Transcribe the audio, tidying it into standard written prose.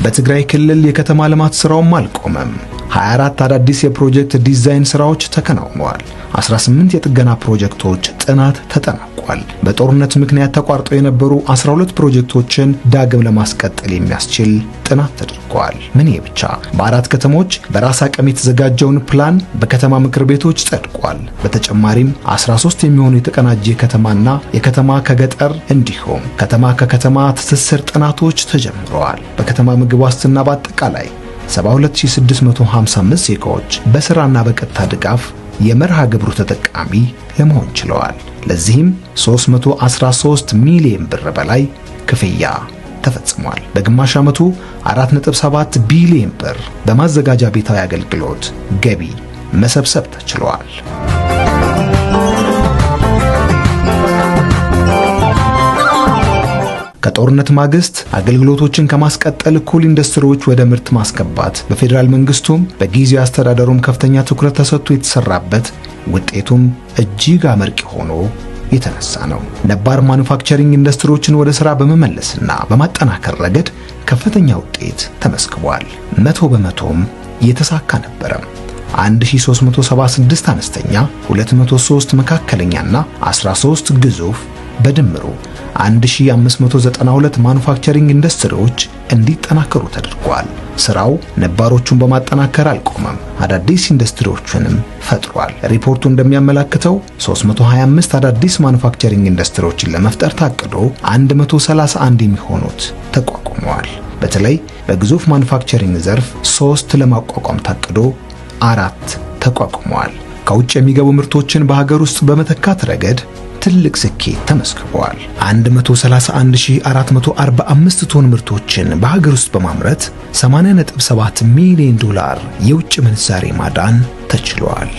በትግራይ ክልል የከተማ ልማት ስራውም አልቆመም። 24 አዳዲስ የፕሮጀክት ዲዛይን ስራዎች ተከናውነዋል። 18 የጥገና ፕሮጀክቶች ጥናት ተጠናቋል። በጦርነት ምክንያት ተቋርጠው የነበሩ 12 ፕሮጀክቶችን ዳግም ለማስቀጠል የሚያስችል ጥናት ተደርጓል። ምን ይሄ ብቻ፣ በአራት ከተሞች በራስ አቅም የተዘጋጀውን ፕላን በከተማ ምክር ቤቶች ጸድቋል። በተጨማሪም 13 የሚሆኑ የተቀናጀ የከተማና የከተማ ከገጠር እንዲሁም ከተማ ከከተማ ትስስር ጥናቶች ተጀምረዋል። በከተማ ምግብ ዋስትና በአጠቃላይ 72655 ዜጋዎች በስራና በቀጥታ ድጋፍ የመርሃ ግብሩ ተጠቃሚ ለመሆን ችለዋል። ለዚህም 313 ሚሊዮን ብር በላይ ክፍያ ተፈጽሟል። በግማሽ ዓመቱ 4.7 ቢሊዮን ብር በማዘጋጃ ቤታዊ አገልግሎት ገቢ መሰብሰብ ተችሏል። ከጦርነት ማግስት አገልግሎቶችን ከማስቀጠል እኩል ኢንዱስትሪዎች ወደ ምርት ማስገባት በፌዴራል መንግስቱም በጊዜያዊ አስተዳደሩም ከፍተኛ ትኩረት ተሰጥቶ የተሰራበት፣ ውጤቱም እጅግ አመርቂ ሆኖ የተነሳ ነው። ነባር ማኑፋክቸሪንግ ኢንዱስትሪዎችን ወደ ሥራ በመመለስና በማጠናከር ረገድ ከፍተኛ ውጤት ተመዝግቧል። 100% የተሳካ ነበረ። 1376 አነስተኛ፣ 203 መካከለኛና 13 ግዙፍ፣ በድምሩ 1592 ማኑፋክቸሪንግ ኢንዱስትሪዎች እንዲጠናከሩ ተደርጓል። ስራው ነባሮቹን በማጠናከር አልቆመም፣ አዳዲስ ኢንዱስትሪዎችንም ፈጥሯል። ሪፖርቱ እንደሚያመላክተው 325 አዳዲስ ማኑፋክቸሪንግ ኢንዱስትሪዎችን ለመፍጠር ታቅዶ 131 የሚሆኑት ተቋቁመዋል። በተለይ በግዙፍ ማኑፋክቸሪንግ ዘርፍ ሶስት ለማቋቋም ታቅዶ አራት ተቋቁመዋል። ከውጭ የሚገቡ ምርቶችን በሀገር ውስጥ በመተካት ረገድ ትልቅ ስኬት ተመዝግቧል። 131445 ቶን ምርቶችን በሀገር ውስጥ በማምረት 80.7 ሚሊዮን ዶላር የውጭ ምንዛሬ ማዳን ተችሏል።